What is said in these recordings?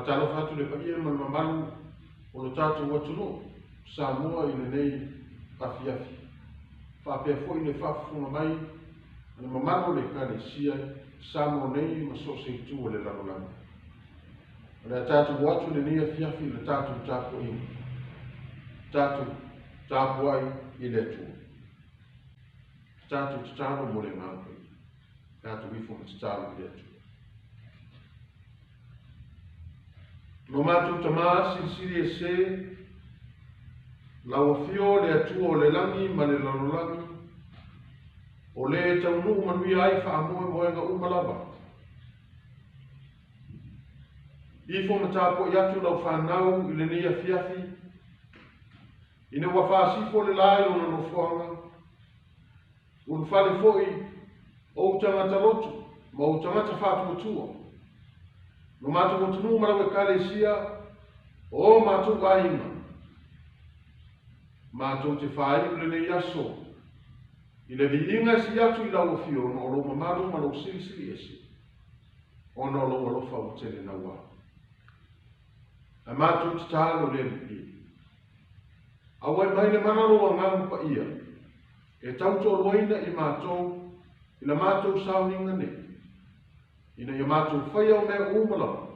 Faatalofa atu i le paia ma le mamalu o lo tatou atunuu Samoa i lenei afiafi. Faapea foi le faafofoga mai a le mamalu o le Ekalesia Samoa nei ma so o se itu o le lalolagi. O le a tatou o atu i lenei afiafi i le tatou tapuaiga. Tatou tapuai i le Atua. Tatou tatalo mo le Agaga Paia. Tatou ifo ma tatalo i le Atua. Lo matou Tamā Silisili Ese, lau Afio le Atua o le lagi ma le lalolagi, o le taunuu manuia ai faamoemoega uma lava. Ifo ma tapuai atu lau fanau i lenei afiafi, ina ua faasifo le la i lona nofoaga, ulufale foi ou tagata lotu ma ou tagata faatuatua, lo matou atunuu ma lau Ekalesia, o matou aiga, matou te fāiu lenei aso i le viiga e sii atu i lau afio ona o lou mamalu ma lou silisili ese, ona o lou alofa ua tele naua. Ae matou tatalo le Alii e, auai mai le mana o lou Agaga Paia e tautoaluaina i matou i la matou sauniga nei, ina ia matou faia o mea uma lava,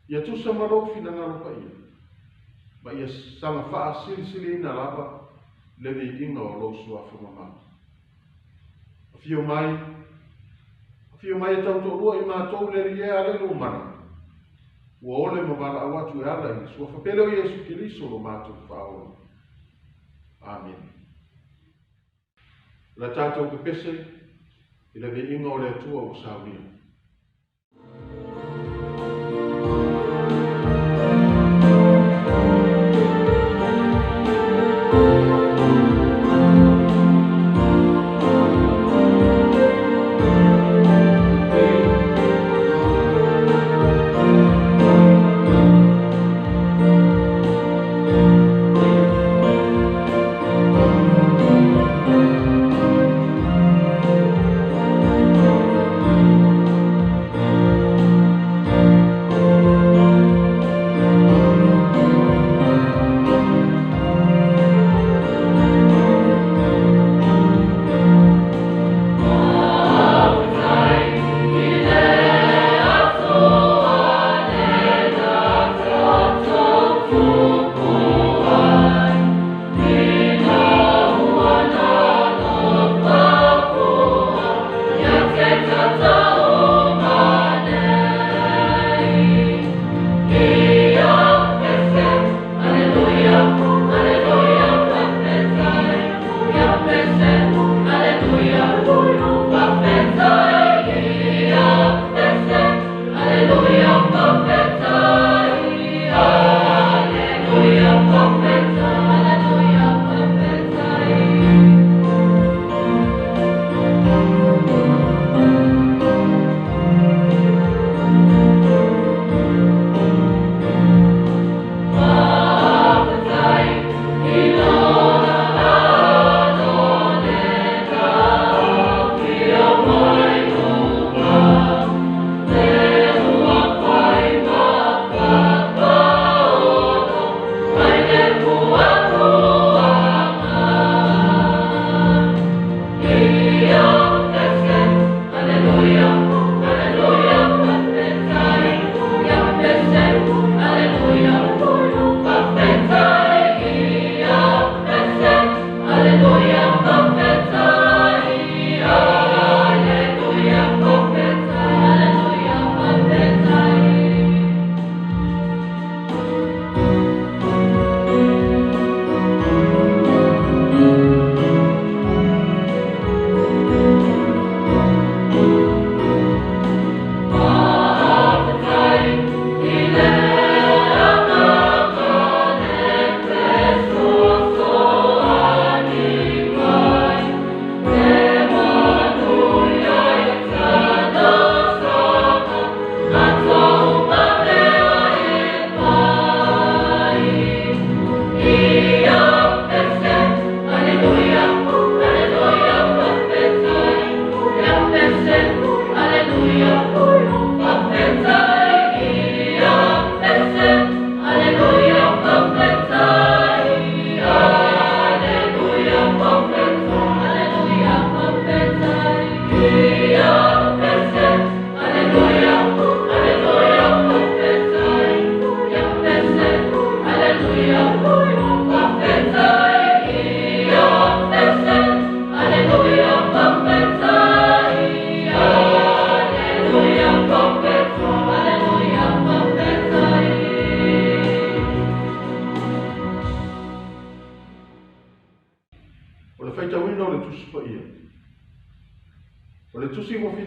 ia tusa ma lou finagalo paia, ma ia saga faasilisiliina lava le viiga o lou suafa mamalu. Afio mai, afio mai e tautoalua i matou le Alii e ala i lou mana, ua ole ma valaau atu e ala i le suafa pele o Iesu Keriso lo matou Faaola. Amene. O le tatou pepese i le viiga o le Atua ua saunia.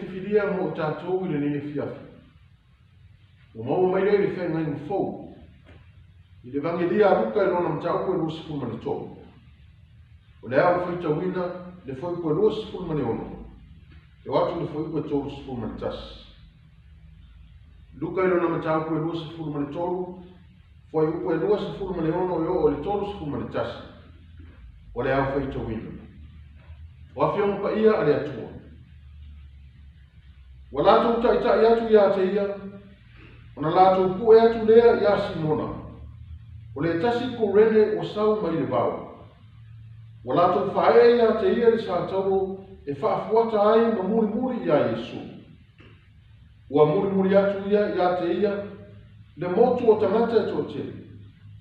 filifilia mo tatou i lenei afiafi. Ua maua mai lea i le feagaiga fou i le Evagelia a Luka i lona mataupu e 23. O le a ou faitauina le fuaiupu e 26 e oo atu i le fuaiupu e 31. Luka i lona mataupu e 23, fuaiupu e 26 e oo i le 31. O le a ou faitauina. O Afioga Paia a le Atua. Ua latou taitai atu ia te ia, ona latou pue atu lea ia Simona, o le tasi Kurene ua sau mai le vao. Ua latou faaee ia te ia le satauro e faafuata ai ma mulimuli iā Iesu. Ua mulimuli atu ia ia te ia le motu o tagata e toatele,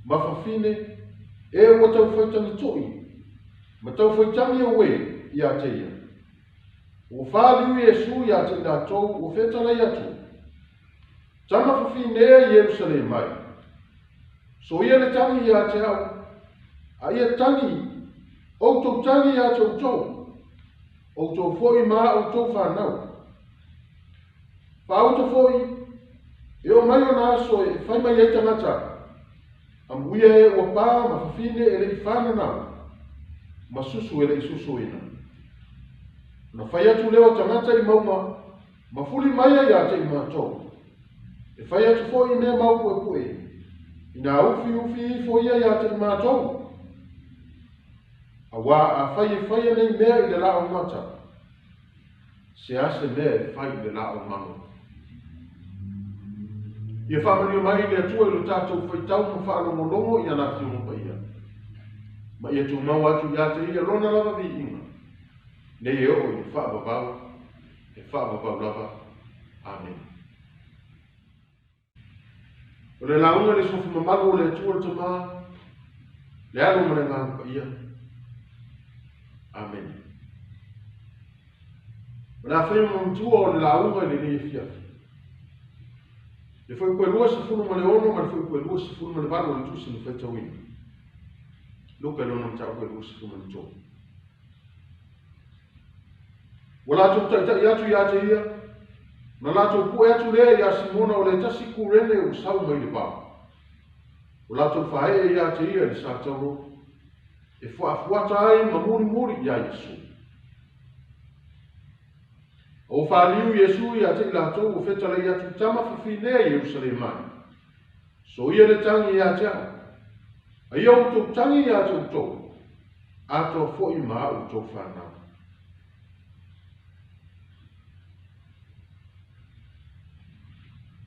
ma fafine, e ua taufaitagitoʻi ma taufaitagi auē ia te ia. Ua faliu Iesu ia te i latou ua fetalai atu, Tama fafinea i Ierusalema e, soia le tagi ia te au, a ia tagi outou tagi ia te outou, outou foi ma a outou fanau. Faauta foi, e oo mai ona aso e fai mai ai tagata, amuia e ua pa ma fafine e le i fananau, ma susu e le i susuina. Ona fai atu lea o tagata i mauga ma fuli mai ai ia te i matou. E fai atu foi i mea maupuepue, inā ufiufi ifo ia ia te i matou. Auā afai e faia nei mea i le laau mata, se a se mea e fai i le laau mago? Ia faamanuia mai le Atua i lo tatou faitau ma faalogologo i ana Afioga Paia, ma ia tumau atu ia te ia lona lava viiga, nei e oo i le faavavau, e faavavau lava. Amene. O le lauga i le suafa mamalu o le Atua le Tama, le Alo ma le Agaga Paia. Amene. O le a faia ma matua o le lauga i lenei afiafi. Le fuaiupu e 26 ma le fuaiupu e 28 o le Tusi na faitauina. Luka i lona mataupu e 23. Ua latou taitai atu ia te ia, na latou pue atu lea iā Simona o le tasi Kurene ua sau mai le vao. Ua latou faaee ia te ia le satauro e fuaafuata ai ma mulimuli iā Iesu. A ua faliu Iesu ia te i latou ua fetalai atu tama fafinea i Ierusalema ai. Soia le tagi ia te au, a ia outou tagi ia te outou, atoa foi ma a outou fanau.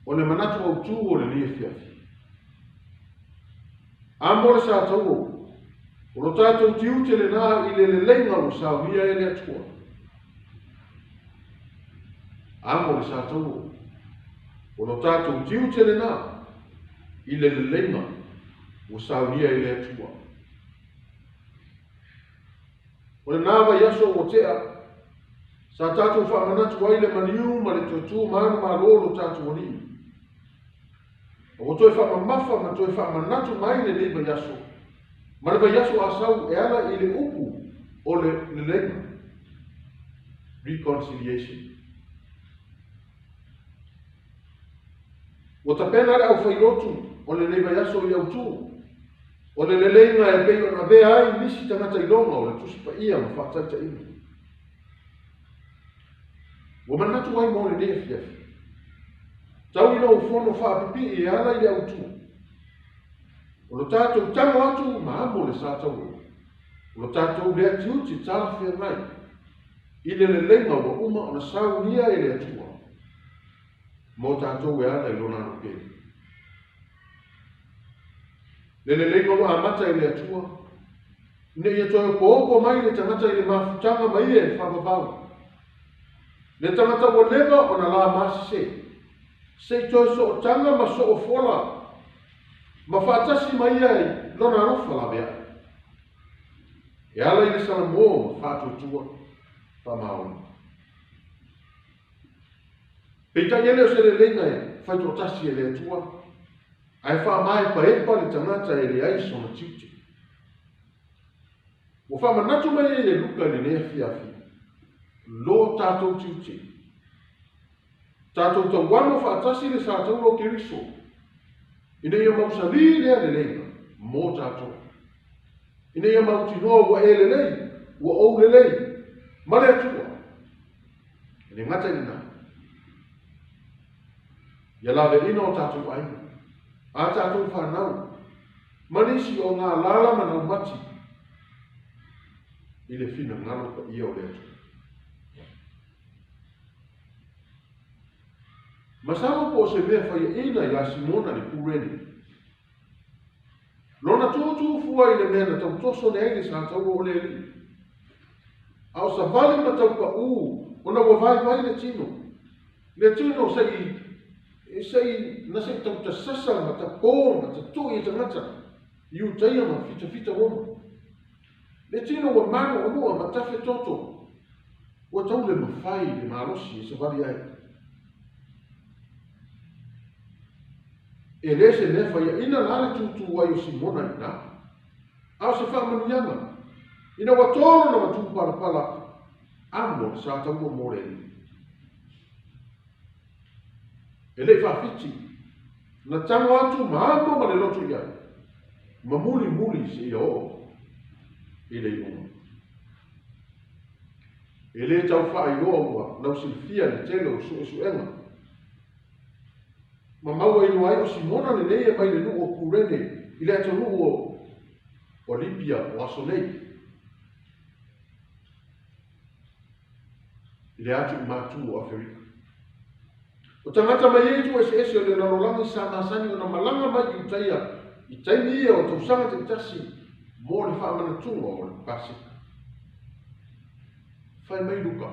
O le manatu autū o lenei afiafi. Amo le satauro, o lo tatou tiute lenā i le leleiga ua saunia e le Atua. Amo le satauro, o lo tatou tiute lenā i le leleiga ua saunia e le Atua. O lenā vaiaso ua tea, sa tatou faamanatu ai le maliu ma le toe tu manumalo o lo tatou Alii. A ua toe faamamafa ma toe faamanatu mai lenei vaiaso ma le vaiaso a sau e ala i le upu o le leleiga, reconciliation. Ua tapena le aufailotu o lenei vaiaso i le autū o le leleiga e pei ona avea ai nisi tagata iloga o le Tusi Paia ma faataitaiga. Ua manatu ai mo lenei afiafi, tau ina ou fono faapipii e ala i le autū o lo tatou tago atu ma amo le satauro, o lo tatou lea tiute talafeagai i le leleiga ua uma ona saunia e le Atua mo tatou e ala i lona alopele. Le leleiga ua amata e le Atua, ina ia toe opoopo mai le tagata i le mafutaga ma ia e faavavau. Le tagata ua leva ona la masese, se i toe sootaga ma soofola ma faatasi ma ia i lona alofa laveai. E ala i le salamo ma faatuatua faamaoni. Peitai e le o se leleiga e faitoatasi e le Atua, ae faamaepaepa le tagata e leai sona tiute. Ua faamanatu mai ai e Luka i lenei afiafi lo tatou tiute Tatou tauamo faatasi le sataua o Keriso, ina ia mausalī lea leleiga mo tatou, ina ia mautinoa ua e lelei, ua ou lelei ma le Atua. E le gata i lena, ia laveaiina o tatou aiga, a tatou fanau, ma nisi o galala ma naumati i le finagalo paia o le Atua. Masalo po o se mea faiaina iā Simona le Kurene. Lona tūtū fua i le mea na tautoso nei ai le sataua o le Alii. A o savali ma taupaū ona ua vaivai le tino. Le tino se'i se'i na se'i tautasasa ma tapō ma tatu'i e tagata i Iutaia ma fitafita Roma. Le tino ua manu'anu'a ma tafe toto, ua tau le mafai le malosi e savali ai. E le se mea faiaina la le tūtū ai o Simona i ina, a o se faamanuiaga, ina ua tō lona matupalapala amo le sataua mo le Alii. E le i faafiti, na tago atu ma amo ma le loto i ai, ma mulimuli seia oo i le iuga. E le tau faailoa ua lausilafia le tele o suesuega ma maua iloa ai o Simona lenei e mai le nuu o Kurene i le atunuu o Lipia o aso nei. I le atu i matu o Aferika. O tagata mai ia itu eseese o le lalolagi sa masani ona malaga mai i Utaia i taimi ia o tausaga taitasi mo le faamanatuga o le Paseka. Fai mai Luka,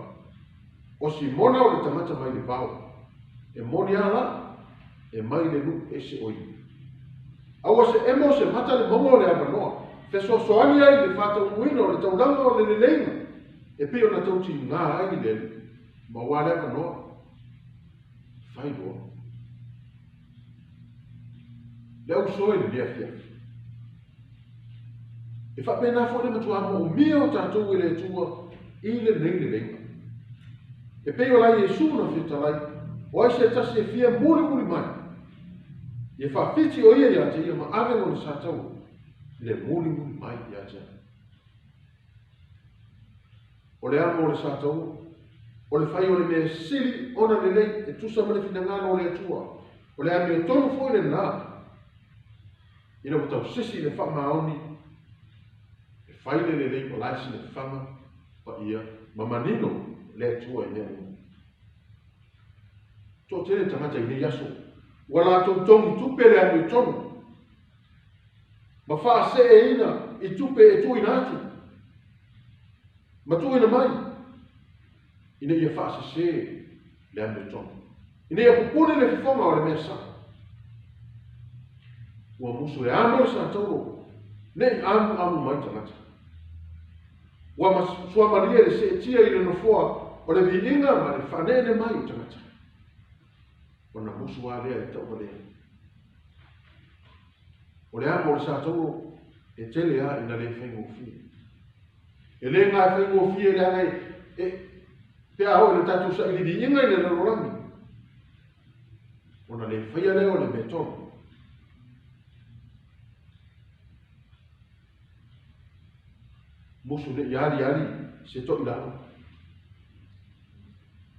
o Simona o le tagata mai le vao, e moni a la, e mai le nuu ese o ia. A ua se emo se mata le maua o le avanoa, fesoasoani ai i le faataunuuina o le taulaga o le leleiga, e pei ona tau tiga ai le Alii, ma ua le avanoa, fai loa. Le auso i lenei afiafi. E faapena foi le matua moomia o tatou e le Atua i lenei leleiga. E pei o la Iesu na fetalai, o ai se tasi e fia mulimuli mai, ia faafiti o ia ia te ia ma ave lona sataua i le mulimuli mai ia te ia. O le amo o le sataua, o le fai o le mea sili ona lelei e tusa ma le finagalo o le Atua. O le amiotonu foi lena, ina ua tausisi i le faamaoni e fai le lelei o la e silafaga paia ma manino le Atua i mea uma. Toatele tagata i nei aso ua latou togi tupe le amiotonu ma faaseeina i tupe e tuuina atu ma tuuina mai ina ia faasese le amiotonu, ina ia pupuni le fofoga o le mea sao. Ua musu e amo le satauro nei amuamu mai tagata. Ua suamalie le seetia i le nofoa o le viiga ma le faaneene mai o tagata. Ona musu a lea i tauvalea. O le amo o le satauro e tele a ina le faigofie. E le ngā faigofie leaga e pe a oo i le tatou saili viiga i le lalolagi. Ona le faia lea o le mea tonu. Musu nei aliali se toʻilalo.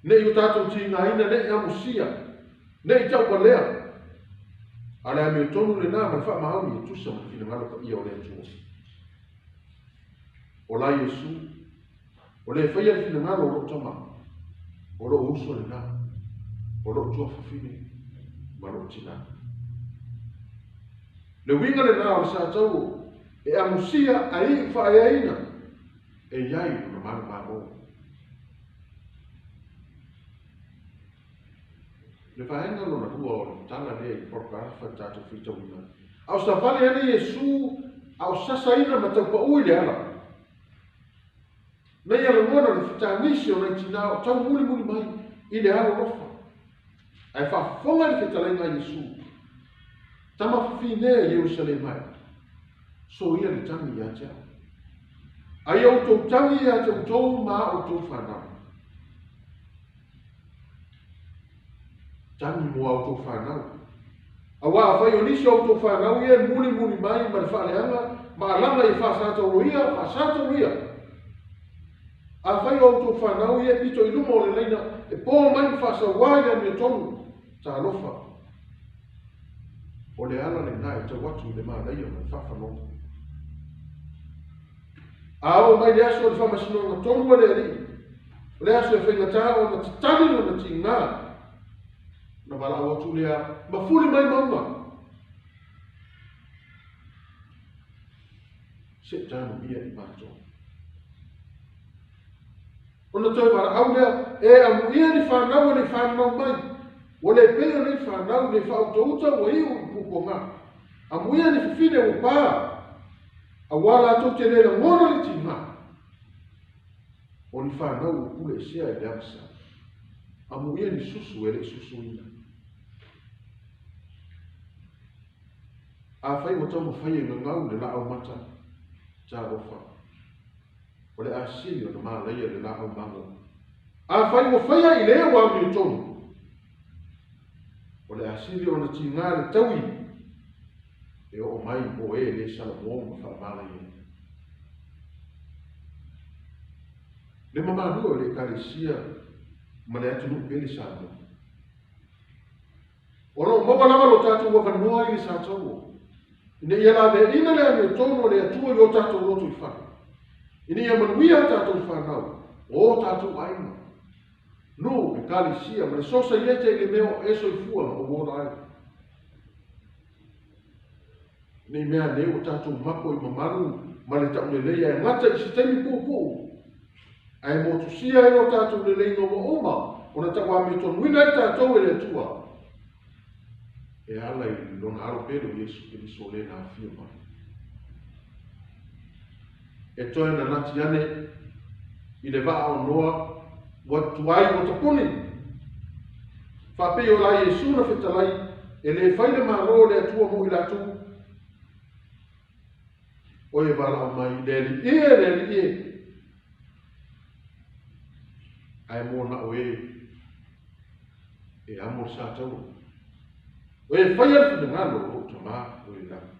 Nei o tatou tigaina, nei amusia, nei tauvalea. A le amiotonu lena ma le faamaoni e tusa ma le finagalo paia o le Atua. O la Iesu, o le faia le finagalo o lou tama, o lou uso lena, o lou tuafafine ma lou tinā. Le uiga lena o le sataua e amusia ae iu faaeaina e i ai lona manumalo. Le vaega lona lua o le tala lea i parakarafa i tatou faitauina ai. A o savali ana Iesu, a o sasaina ma taupaū i le ala. Na ia lagona le fetagisi o nai tinā o tau mulimuli mai i le alolofa. Ae faafofoga i le fetalaiga a Iesu, Tama fafinea i Ierusalema e, soia le tagi ia te au. A ia outou tagi ia te outou ma a outou fanau. Tagi mo a outou fanau. Aua afai o nisi o a outou fanau ia e mulimuli mai ma le faaleaga ma alaga i faasatauloia, faasatauloia. Afai o a outou fanau ia e pito i luma o le laina e po mai ma faasauā i le amiotonu, talofa. O le ala lena e tau atu i le manaia ma le faafanoga. A oo mai le aso o le faamasinoga tonu a le Alii, o le aso e faigata ona tatali lona tiga, ona valaau atu lea ma fuli mai mauga. Se i tanuia i matou. Ona toe valaau lea, e amuia ni fanau e le i fananau mai, ua le pei o nei fanau nei faautauta ua iu i puapuaga. Amuia ni fafine ua pa, Aua latou te le lagona le tiga o ni fanau ua pule esea i le avasa. Amuia ni susu e le i susuina. Afai ua taumafai e gagau le laau mata, talofa, o le a sili ona malaia le laau mago. Afai ua faia i le ua amiotonu, o le a sili ona tiga le taui e oo mai mo e le salamo ma faamalaia. Le mamalua o le Ekalesia ma le atunuu pele Samoa. O lo o maua lava lo tatou avanoa i le Sataua, ina ia laveaiina le amiotonu a le Atua i o tatou lotoifale, ina ia manuia a tatou fanau, o o tatou aiga, nuu, Ekalesia ma le sosaiete i le mea o e soifua ma ou ola ai. Nei mea ane ua tatou mako i mamalu ma le taulelei ae gata i se taimi puupuu, ae motusia ai lo tatou leleiga ua uma ona tauamiotonuina ai tatou e le Atua e ala i Lona Alo pele o Iesu Keriso le na afio mai. E toe nanati ane i le vaa o Noa ua tuai ua tapuni. Faapei o la Iesu na fetalai e le fai le Malo o le Atua mo i latou. O e valaau mai, Le Alii e, le Alii e, ae mo na o e e amo le sataua. O e faia le finagalo o lou Tamā o i le lagi.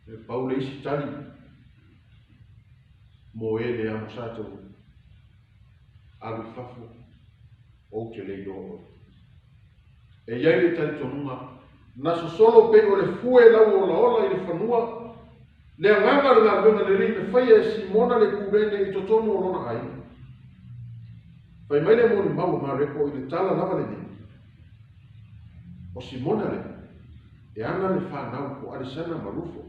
E pau le isi tali mo e le amo sataua. Alu i fafo, ou te le iloa oe. E i ai le talitonuga, na sosolo pei o le fue lau olaola i le fanua, le agaga o le galuega lelei na faia e Simona le Kurene i totonu o lona aiga. Fai mai le molimau a Mareko i le tala lava lenei, O Simona lea, e ana le fanau o Alesana ma Rufo.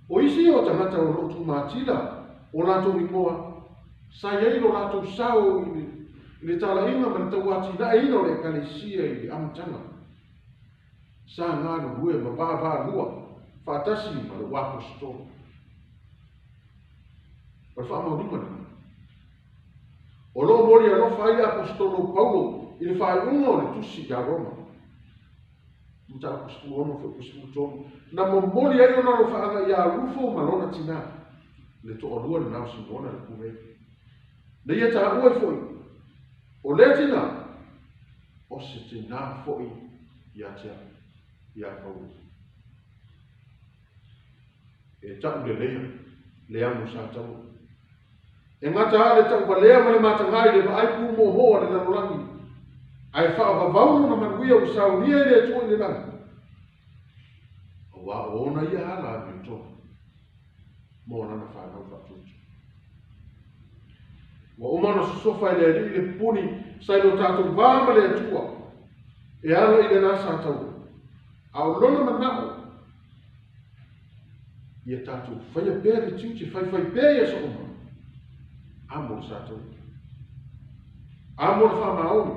O isi o tagata o lo o tumatila o latou igoa, sa i ai lo latou sao i le talaiga ma le tauatinaeina o le Ekalesia i le amataga. Sa galulue ma vaavaalua faatasi ma lou Aposetolo. O le faamaoniga lena. O lo o moli alofa ai le Aposetolo Paulo i le faaiuga o le tusi ia Roma. Mataupu 16 foi 13, na momoli ai lona alofaaga iā Rufo ma lona tinā, le toalua lena o Simona le Kurene. Na ia taua ai foi, o lea tinā, o se tinā foi ia te au, iā Paulo. E ta'u leleia le amo sa taua. E gata a le ta'uvalea ma le matagā i le vaai pūmōmō a le lalolagi, ae faavavau lona manuia ua saunia i le Atua i le lagi, auā o ona ia ala amiotonu mo lana fanau faatuatua. Ua uma ona sosofa e le Alii le pupuni sa i lo tatou va ma le Atua e ala i lena sa taua, a o lona mana'o ia tatou faia pea le tiute faifai pea i aso uma, amo le sa taua, amo le faamaoni,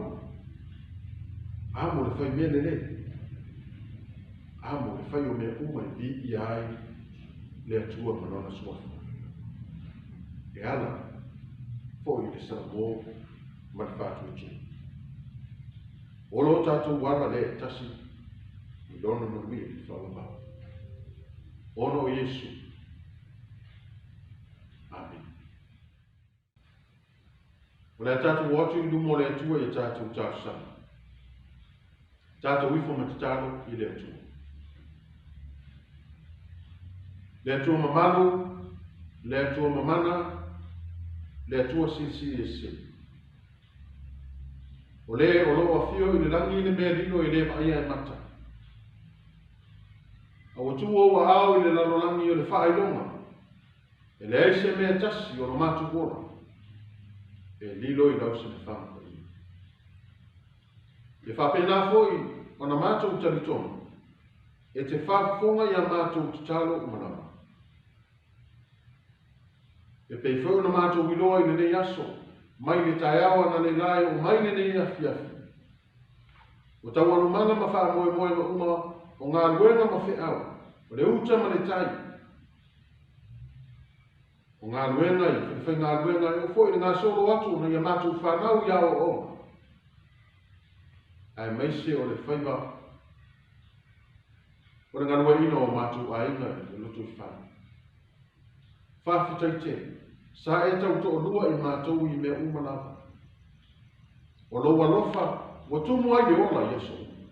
amo le fai mea lelei, amo le fai o mea uma e viia ai le Atua ma Lona Suafa. E ala foi i le salamo ma le faatuatua. O lo tatou ala lea e tasi i Lona manuia i le faavavau. Ona o Iesu. Amene. O le a tatou o atu i luma o le Atua i a tatou talosaga. Tatou ifo ma tatalo i le Atua. Le Atua mamalu, le Atua mamana, le Atua silisili ese. O le o loo afio i le lagi i le mea lilo e le vaaia e mata. A ua tuu ou aao i le lalolagi o le faailoga, e leai se mea tasi o lo matou ola e lilo i lau silafaga paia. E faapena foi ona matou talitonu e te faafofoga i a matou tatalo uma lava. E pei foi ona matou iloa i lenei aso, mai le taeao analeila e oo mai lenei afiafi, ua taualumaga ma faamoemoega uma o galuega ma feau, o le uta ma le tai, o galuega i falefaigaluega e oo foi i le gasolo atu o nai a matou fanau i aoaoga, aemaise o le faiva o le galueaiina o matou aiga i le lotoifale. Faafetai tele, sa e tautoalua i matou i mea uma lava. O lou alofa ua tumu ai le ola i aso uma.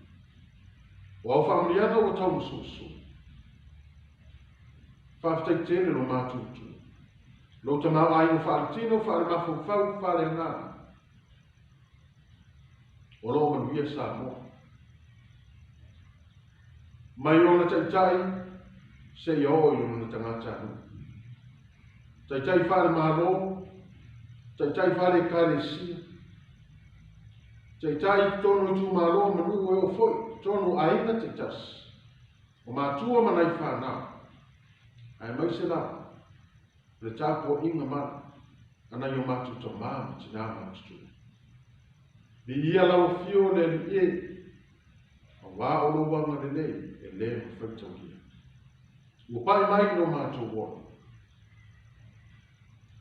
O au faamanuiaga ua taumasomasoa. Faafetai tele lo matou Atua. Lou tamaoaiga faaletino, faalemafaufau, faaleagaga. O lo o manuia Samoa. Mai ona taitai seia oo i lona tagatanuu. Taitai faale-Malo, taitai faale-Ekalesia, taitai i totonu o itumalo ma nuu e oo foi i totonu o aiga taitasi, o matua ma nai fanau, aemaise lava o le tapuaiga malu a nai o matou tama ma tina matutua. Viia lau afio le Alii e, aua o lou agalelei e le mafai taulia. Ua pai mai i lo matou ola.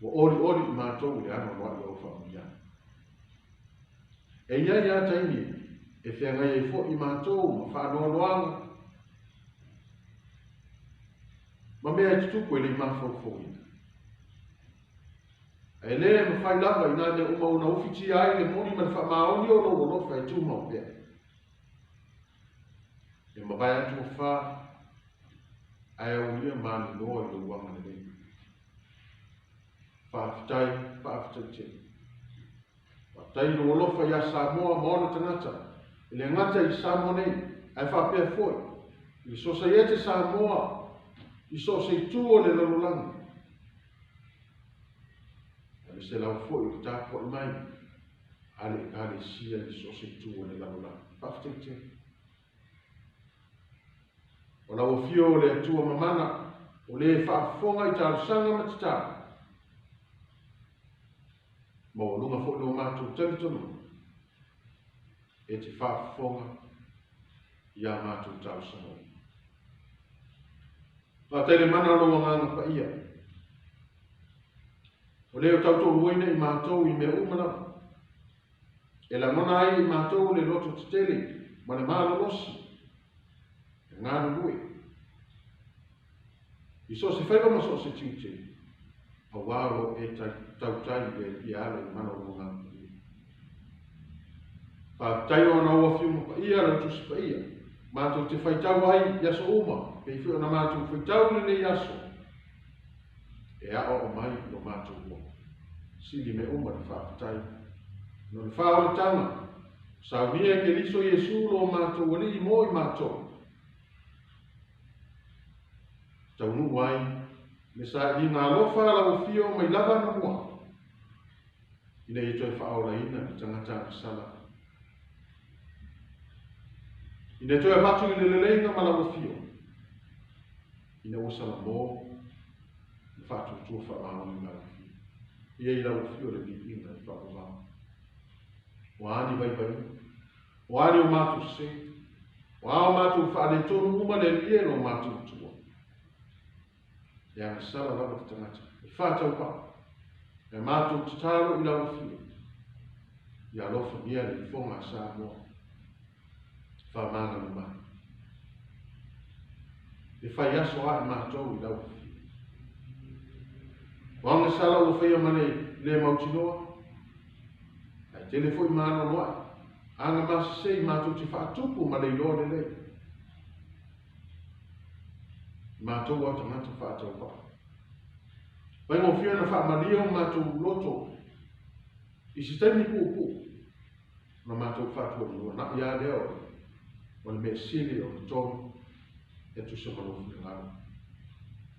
Ua olioli i matou i le anoanoai o au faamanuiaga. E i ai lava taimi e feagai ai foi i matou ma faanoanoaga ma mea e tutupu e le i mafaufauina. Ae le mafai lava i nā mea uma ona ufitia ai le moni ma le faamaoni o lou alofa e tumau pea. E mavae atu afa, ae aulia maninoa i lou agalelei. Faafetai, faafetai tele. Faafetai i lou alofa iā Samoa ma ona tagata, e le gata i Samoa nei, ae faapea foi i le Sosaiete Samoa i so o se itu o le lalolagi. Aemaise lava foi o le tapuai mai a le Ekalesia i so o se itu o le lalolagi. Faafetai tele. O lau afio o le Atua mamana, o le faafofoga i talosaga ma tatalo. Maualuga foi lo matou talitonuga e te faafofoga i a matou talosaga uma. Faafetai le mana o lou Agaga Paia, o le o tautoaluaina i matou i mea uma lava, e lagona ai i matou le loto tetele ma le malolosi e galulue i so o se faiva ma so o se tiute, aua o lo o e tautai i le Alii e ala i le mana o lou Agaga Paia. Faafetai ona ou Afioga Paia, lau Tusi Paia, matou te faitau ai i aso uma, pei foi ona matou faitau i lenei aso, e aoao mai i lo matou ola. Sili mea uma le faafetai no le faaolataga, saunia e Keriso Iesu lo matou Alii mo i matou. Taunuu ai le sailiga alofa a lau afio mai lava anamua, ina ia toe faaolaina le tagata agasala, ina ia toe avatu i le leleiga ma lau afio, ina ua salamo ma faatuatua faamaoni ma lau afio. Ia i lau afio le viiga i faavavau. O a ni vaivaiga, o a ni o matou sese, o a o matou faaletonu uma le Alii e lo matou Atua. E agasala lava le tagata, e faataupaa, e matou tatalo i lau afio, ia alofagia le ifoga a Samoa, faamagalo mai. E fai aso ae matou i lau afio. O agasala ua faia ma le le mautinoa, Ae tele foi ma anoanoai aga masese matou te faatupu ma le iloa lelei. Matou lava tagata faatauvaa. Faigofie ona faamalie o matou loto i se taimi puupuu ona matou faatuanua na'i lava lea o le mea sili o le tonu e tusa ma lou finagalo.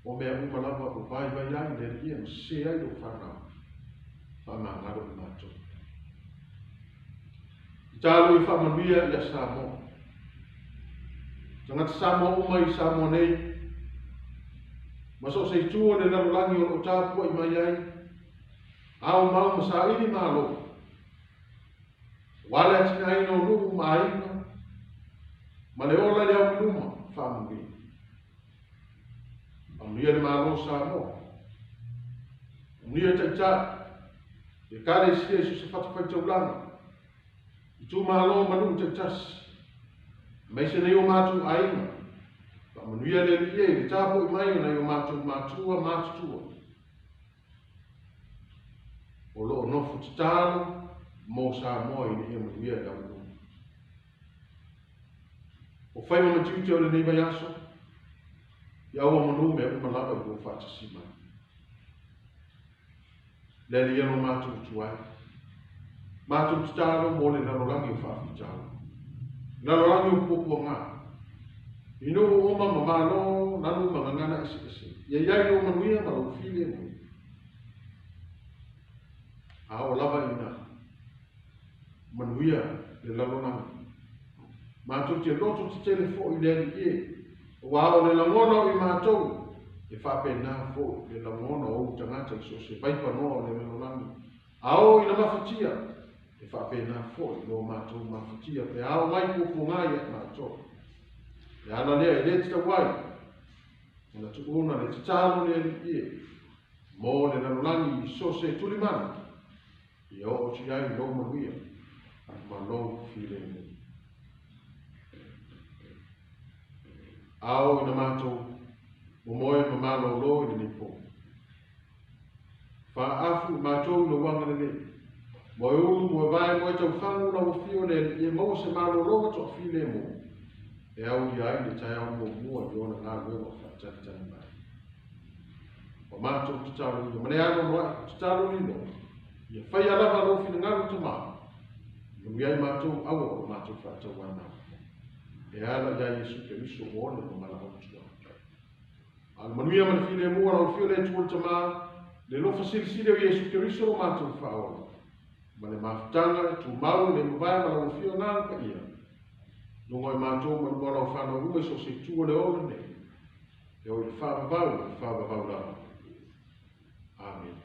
O mea uma lava ua vaivai ai le Alii e ma sese ai lou fanau, faamagalo i matou. Tatalo ia faamanuia ia Samoa. Tagata Samoa uma i Samoa nei, ma so o se itu o le lalolagi o lo o tapuai mai ai, ao mau ma saili malo, aua le atinaeina o nuu ma aiga, ma le ola i le au i luma, faamanuia. Faamanuia le Malo o Samoa. Faamanuia Taitai, Ekalesia i so o se fatafaitaulaga, itumalo ma nuu taitasi, aemaise nai o matou aiga. Faamanuia le Alii e i le tapuai mai o nai o matou matua matutua o lo o nofo tatalo mo Samoa ina ia manuia le au i luma. O faiva ma tiute o lenei vaiaso, ia aua manu mea uma lava i lou faatasi mai. Le Alii e lo matou tuai. Matou tatalo mo le lalolagi o faafitauli. Lalolagi o puapuaga. I nuu uma ma malo, lanu ma gagana eseese. Ia iai lou manuia ma lou filemu. A oo lava ina manuia le lalolagi. Matou te loto tetele foi i le Alii e, aua o le lagona o i matou, e faapena foi le lagona o ou tagata i so o se vaipanoa o le lalolagi. A oo ina mafatia, e faapena foi lo matou mafatia pe a oo mai puapuaga ia i matou. Le ala lea e le tatau ai ona tuuna le tatalo le Alii e, mo le lalolagi i so o se tulimanu, ia oo atu i ai lou manuia ma lou filemu. A oo ina matou momoe ma malolo i lenei po, faaafu i matou i lou agalelei. Moe ulu, moe vae, moe taufagu lau afio le Alii e maua se malologa toafilemu e aulia ai le taeao muamua i ona galuega o faatalitali mai. Ua matou tatalo ia ma le anoanoai, tatalo lilo, ia faia lava lou finagalo Tamā, manuia ai matou aua o lo matou faatauanau. E ala ia Iesu Keriso ua ole ma valaau tua. A o le manuia ma le filemu a lau Afio le Atua le Tamā, le alofa silisili o Iesu Keriso lo matou Faaola, ma le mafutaga e tumau e le mavae ma lau Afio Agaga Paia, luga o i matou ma luma o lau fanau uma i so o se itu o le ola nei, e oo i le faavavau i le faavavau lava. Amene.